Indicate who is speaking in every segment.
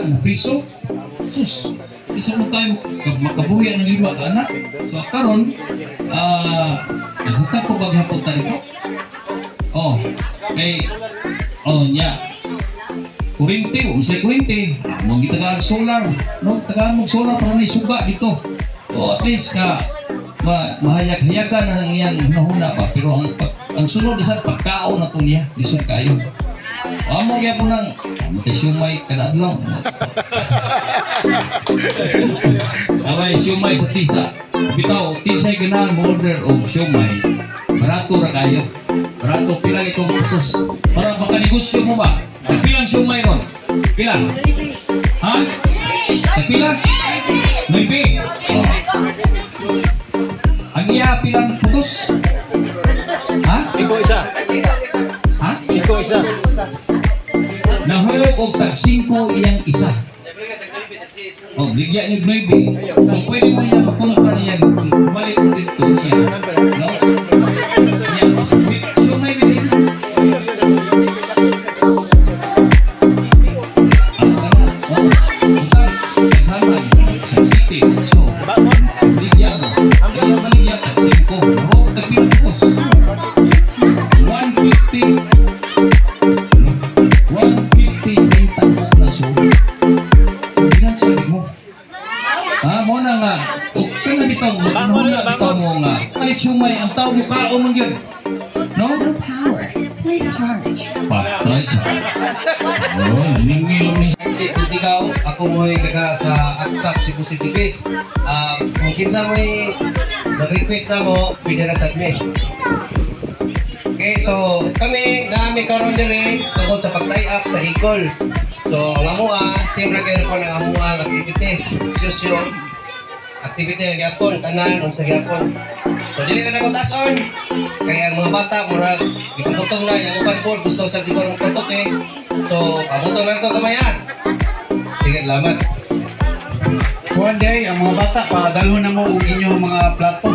Speaker 1: Na priso. Sus, isa mo tayo makabuhi ang lima ka anak. So karon, naghatag ko maghapon ta dito. Oh, kay oh nya. Kuryente, unsay kuryente? Mo gitagaan solar, no? Tagaan mo solar para ni suga dito. O at least ka mahayag-hayagan ang iyang hunahuna pa, pero ang sunod isa pagkaon na to niya, lisod kayo. Amo gyapon nang amo tay siomay kada adlaw. Amay siomay sa tisa. Bitaw, kinsay ganahan mo order og siomay. Barato ra kayo. Barato, pila itong putos. Para makanegosyo mo ba? Pilang siomay ron? Pila? Ha? Pila? Nuebe. Oh. Ang iya pilang putos? Ha?
Speaker 2: Singko isa.
Speaker 1: Ha?
Speaker 2: Singko isa.
Speaker 1: Nahulog og tag 5 iyang isa. Oh, bigyan niyo 9. So pwede mo niya makumpra niya balik mo dito niya. No? Niya, so may bilhin. Oh, butang, sa city, so, bigyan mo. Kaya baligyan tag 5. Nahulog tag pila putos? 150. 150 ang tambok na so. Ginansa mo. Ha, mo na nga. O kana bitaw mo,
Speaker 2: Bangon
Speaker 1: na
Speaker 2: na,
Speaker 1: bitaw
Speaker 2: bangon.
Speaker 1: mo nga. Kalit sumay ang tao mo kaon man gyud. No?
Speaker 3: Low power. Please charge.
Speaker 1: Patay siya. Oh, ningil ni
Speaker 4: Titigaw, ako mo'y taga sa Aksap, Cebu City Base. Kung kinsa mo'y mag-request na mo, pwede na sa mi. Okay, so kami, nami karon diri tungkol sa pag-tie up sa Eagle. So, ang amoa, siyempre kayo po ng amoa ang activity, sosyo, activity na gyapon, tanan, unsa gyapon. So, dili na nako tason. Kaya ang mga bata, murag, gitugutom na, yung uban po, gusto sa siguro magtutok eh. So, pabuto lang to gamay ah. Sige, salamat.
Speaker 5: Kuan day, ang mga bata, padalhon na mo og inyong mga plato.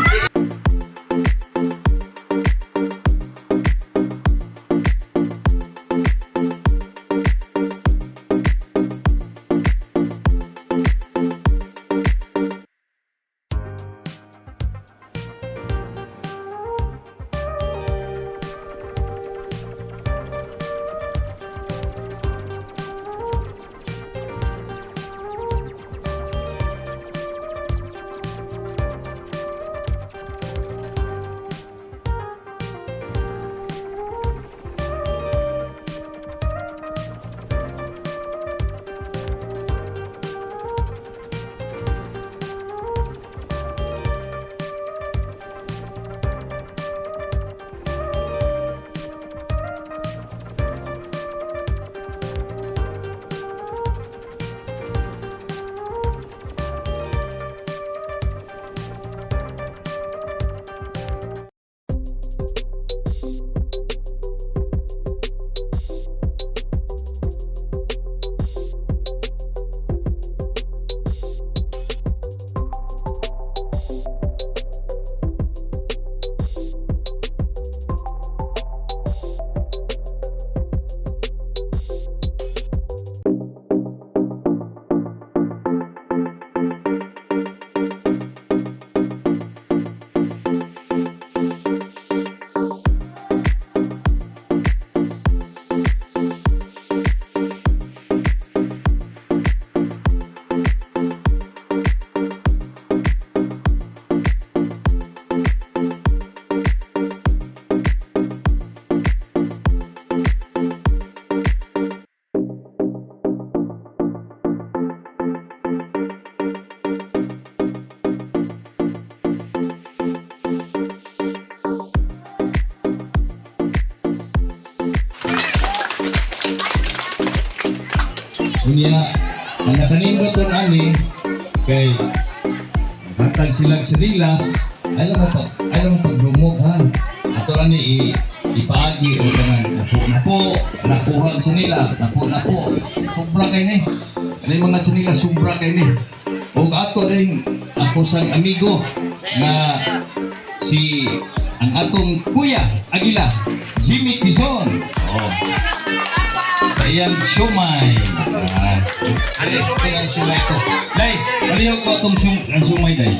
Speaker 1: Unya, ang nakanindot kon ani kay hatag sila sa dilas, ayaw mo pag ayaw mo pagdumog ha. Ato ani ipaagi o kanang napo napo, nakuha ang sinilas, napo napo. Sobra kay ni. Ani mga sinilas sobra kay ni. Og ato din ako sang amigo na si ang atong kuya Agila, Jimmy Quizon. Oh. Sa iyang siomay. Ah, ito ang siomay ko. Day, palihog ko itong ang siomay, day.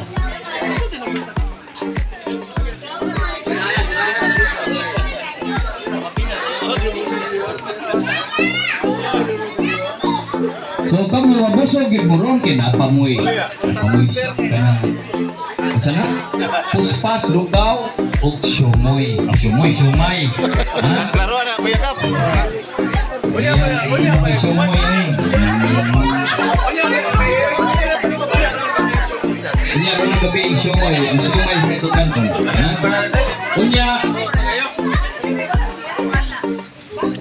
Speaker 1: So kamo mabusog gid mo ron kay napamoy. Napamoy kanang unsa na? Puspas, lugaw ug siumoy. Ah, siumoy, siumay. Ha?
Speaker 2: Laro na, Kuya Kap.
Speaker 1: Unya, siumoy ay. Unya ron gabi ang siumoy, ang siumay sa ito kanton. Ha? Unya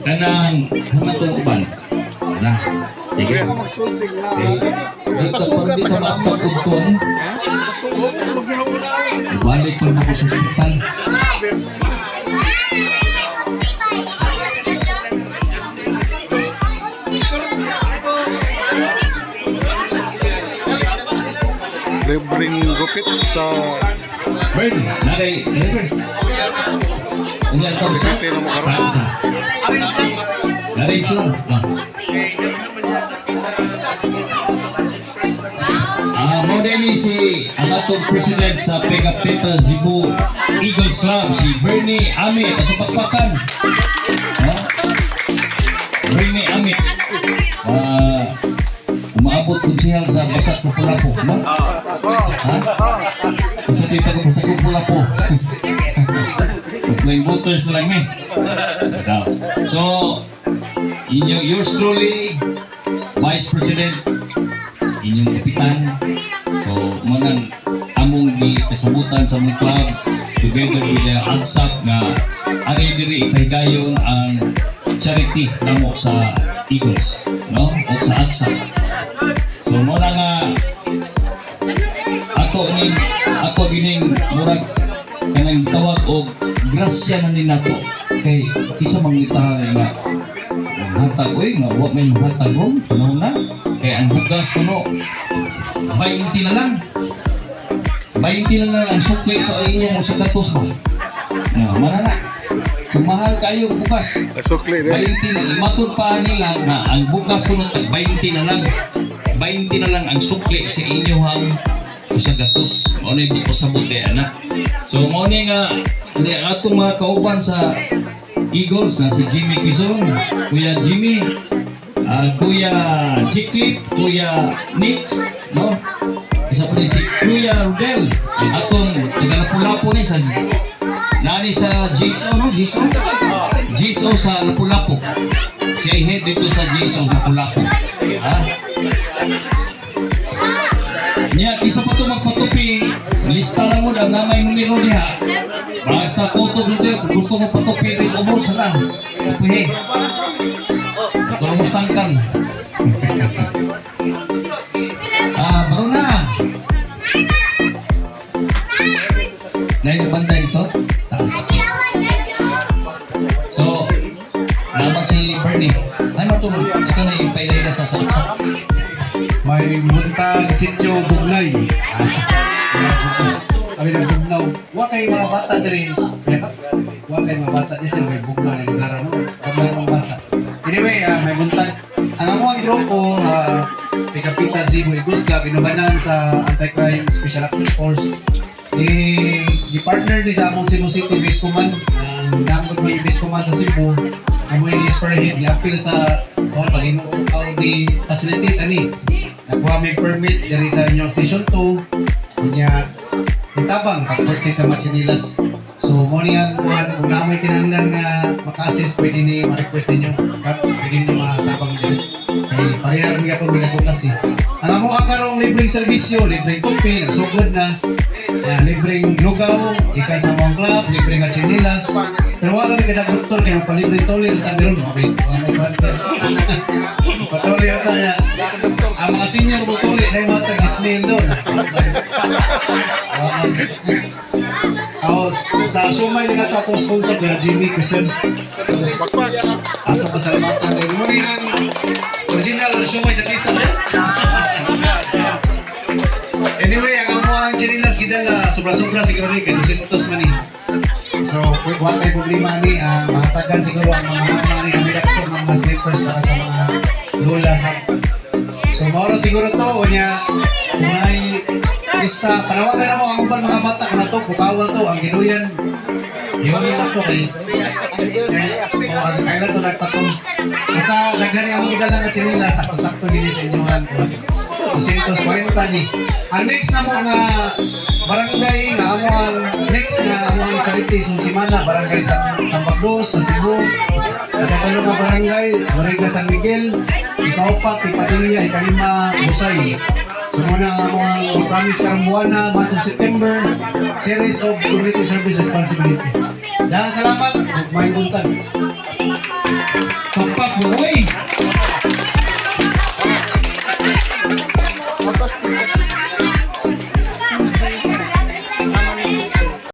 Speaker 1: kanang hamatong uban. Na. Sige. Okay. Dito pag dito mapagtugtong, balik ko na ako sa ospital.
Speaker 2: Libreng gupit sa
Speaker 1: Bird, naray, naray bird. Unya ka sa?
Speaker 2: Gupit na mo karon.
Speaker 1: Naray siya. Ah. Ah, mo din ni si ang atong president sa Pega Peta Cebu Eagles Club, si Bernie Amit. Atong pakpakan. Ha? Bernie Amit. Ah, umaabot kun siya sa Basak Kupulapo, no? Ha? Sa tita ko Basak Kupulapo. Playing voters na lang eh. Daw. So, inyo, yours truly, Vice President, inyong kapitan. So, manang among gi kasabutan sa among club together with the AGSAP nga ari diri ikahigayon ang charity namo sa Eagles, no? O sa AGSAP. So, mo na nga ako ning ako gining murag kanang tawag og grasya na ni nato kay isa mangita nga hatag, oy, nga wa may mahatag og panahon na kay ang bugas kuno 20 na lang, 20 na lang ang sukli sa inyong sa gatos ba na mana na kung mahal kayo bugas.
Speaker 2: Sukli din.
Speaker 1: 20 na, matud pa nila nga ang bugas kuno tag 20 na lang. 20 na lang ang sukli sa inyong usa gatos. Mao na yung pasabot kay anak. So mao ni nga ni atong mga kauban sa Eagles na si Jimmy Quizon, Kuya Jimmy, ah, Kuya Chiklit, Kuya Nix, no? Isa pa rin si Kuya Rodel, atong taga Lapu-Lapu ni sa nani sa JSO, no? JSO? JSO sa Lapu-Lapu. Siya ay head dito sa JSO Lapu-Lapu. Ha? Niya, isa pa ito magpatupi. Lista lang mo na na may numero diha. Basta kutob nito, kung gusto mo patupi, is ubos na. Tupihi. Ito lang mustangkan. Ah, baro na. Dahil bantay dito. Taas. So, naman si Bernie. Ay, matulog. Ito na yung pailay ka sa saksak.
Speaker 5: May buntag sitio Bugnay. Abi ng bugnaw. Wa kay mga bata diri. Wa kay mga bata diri sila may bugnaw ni lugar ano. Wa mga bata. Anyway, may buntag. Ang among grupo, Pika-Pita Cebu Eagles Club, inubanan sa Anti-Crime Special Action Force. Di partner ni sa among Cebu City Base Command. Ang namod mo yung Base Command sa Cebu. Amo yung spearhead, ni-appeal sa oh, Panginoon di facilitate ani. Nakuha may permit diri sa inyong Station 2. Unya itabang pag-purchase sa mga chinilas. So mo ni ang kuan, kung naa may kinahanglan nga maka-assist, pwede ni ma-request ninyo. Kap, pwede niyo matabang diri. Kay pareha ra gyapon mi nagkukas eh. Ang amo ang karong libreng serbisyo, libreng tupi, nagsugod na. Na libreng lugaw, ikan sa mga club, libreng nga chinilas. Pero wala ni kada doktor kay magpalibreng tuli ta meron mo. Wala may kuan. Patuli ata ya. Ang mga senior mo tuli na yung mga tag-ismail doon. Oh, sa sumay na nato atong sponsor kuya Jimmy Quezon. So, ato pasalamatan din mo ni ang original na sumay sa Tisa. Anyway, ang amo ang chinilas gidala sobra-sobra siguro ni kay 200 man ni. So, wa kay problema ni, mahatagan siguro ang mga mama ni ang direktor ng mga slippers para sa Hub. So mao na siguro to unya kung may lista, panawagan na mo ang uban mga bata na to, bukawa to ang ginuyan. Yun na to kay kay oh, ang kailan to nagpatong. Basta daghan ang gidala nga tsinila, sakto-sakto gini sa inyong 240 ni. Ang next na mo nga barangay nga amo, ang next nga amo ang charity sa simana, Barangay San Tambagdos sa Cebu. Ikatlo nga barangay, Barangay San Miguel, ikaupat Ipadilla, ikalima Busay. So muna ang amo ang promise karong buwana, month of September, series of community service responsibility. Daghang salamat ug maayong buntag.
Speaker 1: Pakpak mo, uy!